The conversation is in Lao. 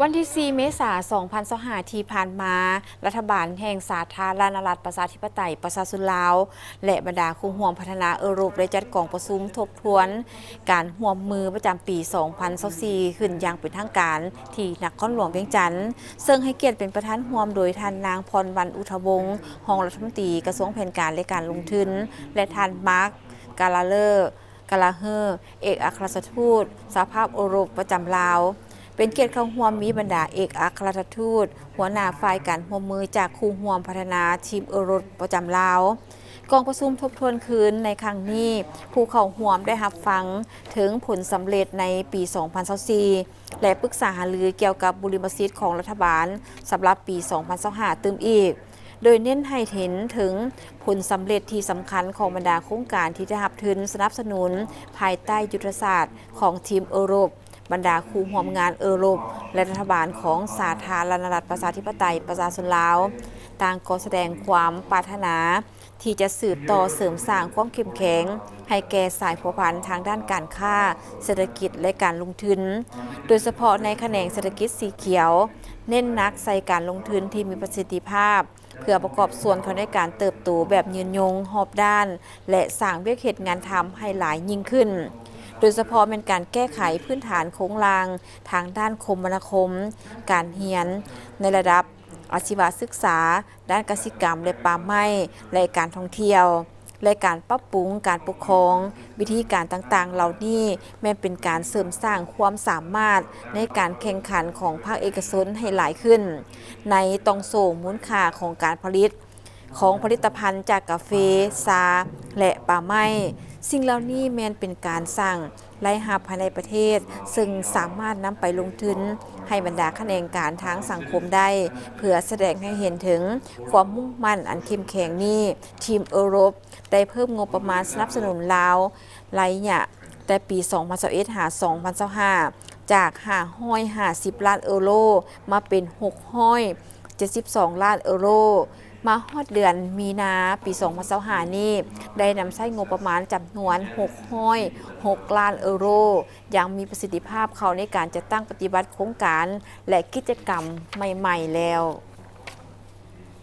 ວັນທີສີ່ ເມສາ ສອງພັນຊາວຫ້າ ທີ່ຜ່ານມາ, ລັດຖະບານແຫ່ງສາທາລະນະລັດປະຊາທິປະໄຕປະຊາຊົນລາວ ແລະ ບັນດາຄູ່ຮ່ວມພັດທະນາເອີຣົບ ໄດ້ຈັດກອງປະຊຸມທົບທວນການຮ່ວມມືປະຈຳປີ ສອງພັນຊາວສີ່ ຂຶ້ນຢ່າງເປັນທາງການທີ່ນະຄອນຫຼວງວຽງຈັນ, ເຊິ່ງໃຫ້ກຽດເປັນປະທານຮ່ວມໂດຍທ່ານນາງ ພອນວັນ ອຸທະວົງ ຮອງລັດຖະມົນຕີກະຊວງແຜນການ ແລະ ການລົງທຶນ ແລະ ທ່ານ ມາກ ກາລາເລີ ກາລາເຮີ ເອກອັກຄະລັດຖະທູດສະຫະພາບເອີຣົບປະຈຳລາວ. ເປັນກຽດເຂົ້າຮ່ວມມີບັນດາເອກອັກຄະລັດຖະທູດ, ຫົວໜ້າຝ່າຍການຮ່ວມມືຈາກຄູ່ຮ່ວມພັດທະນາທີມເອີຣົບປະຈຳລາວ. ກອງປະຊຸມທົບທວນຄືນໃນຄັ້ງນີ້, ຜູ້ເຂົ້າຮ່ວມໄດ້ຮັບຟັງເຖິງຜົນສຳເລັດໃນປີ ສອງພັນຊາວສີ່ ແລະ ປຶກສາຫາລືກ່ຽວກັບບຸລິມະສິດຂອງລັດຖະບານສຳລັບປີ ສອງພັນຊາວຫ້າ ຕື່ມອີກ, ໂດຍເນັ້ນໃຫ້ເຫັນເຖິງຜົນສຳເລັດທີ່ສຳຄັນຂອງບັນດາໂຄງການທີ່ໄດ້ຮັບທຶນສະໜັບສະໜູນພາຍໃຕ້ຍຸດທະສາດຂອງທີມເອີຣົບ, ບັນດາຄູ່ຮ່ວມງານເອີຣົບ ແລະ ລັດຖະບານຂອງສາທາລະນະລັດປະຊາທິປະໄຕປະຊາຊົນລາວ ຕ່າງກໍສະແດງຄວາມປາດຖະໜາ ທີ່ຈະສືບຕໍ່ເສີມສ້າງຄວາມເຂັ້ມແຂງໃຫ້ແກ່ສາຍພົວພັນທາງດ້ານການຄ້າ, ເສດຖະກິດ ແລະ ການລົງທຶນ, ໂດຍສະເພາະໃນຂະແໜງເສດຖະກິດສີຂຽວ, ເນັ້ນໜັກໃສ່ການລົງທຶນທີ່ມີປະສິດທິພາບ ເພື່ອປະກອບສ່ວນເຂົ້າໃນການເຕີບໂຕແບບຍືນຍົງ, ຮອບດ້ານ ແລະ ສ້າງວຽກເຮັດງານທຳໃຫ້ຫຼາຍຍິ່ງຂຶ້ນ, ໂດຍສະເພາະແມ່ນການແກ້ໄຂພື້ນຖານໂຄງລ່າງທາງດ້ານຄົມມະນາຄົມ, ການຮຽນໃນລະດັບ ອາຊີວະສຶກສາ, ດ້ານກະສິກຳ ແລະ ປ່າໄມ້ ແລະ ການທ່ອງທ່ຽວ ແລະ ການປັບປຸງການປົກຄອງ. ວິທີການຕ່າງໆເຫຼົ່ານີ້ແມ່ນເປັນການເສີມສ້າງຄວາມສາມາດໃນການແຂ່ງຂັນຂອງພາກເອກະຊົນໃຫ້ຫຼາຍຂຶ້ນ ໃນຕ່ອງໂສ້ມູນຄ່າຂອງການຜະລິດ ຂອງຜະລິດຕະພັນຈາກກາເຟ, ຊາ ແລະ ປ່າໄມ້. ສິ່ງເຫຼົ່ານີ້ແມ່ນເປັນການສ້າງ ລາຍຮັບພາຍໃນປະເທດ, ເຊິ່ງສາມາດນຳໄປລົງທຶນໃຫ້ບັນດາຂະແໜງການທາງສັງຄົມໄດ້. ເພື່ອສະແດງໃຫ້ເຫັນເຖິງຄວາມມຸ່ງໝັ້ນອັນເຂັ້ມແຂງນີ້, ທີມເອີຣົບໄດ້ເພີ່ມງົບປະມານສະໜັບສະໜູນລາວ ໄລຍະແຕ່ປີ ສອງພັນຊາວເອັດ ຫາ ສອງພັນຊາວຫ້າ ຈາກ ຫ້າຮ້ອຍຫ້າສິບລ້ານເອີໂຣ ມາເປັນ ຫົກຮ້ອຍເຈັດສິບສອງລ້ານເອີໂຣ. ມາຮອດເດືອນມີນາປີ ສອງພັນຊາວຫ້ານີ້ ໄດ້ນຳໃຊ້ງົບປະມານຈຳນວນ ຫົກຮ້ອຍຫົກລ້ານເອີໂຣ ຢ່າງມີປະສິດທິພາບເຂົ້າໃນການຈັດຕັ້ງປະຕິບັດໂຄງການ ແລະ ກິດຈະກຳໃໝ່ໆແລ້ວ.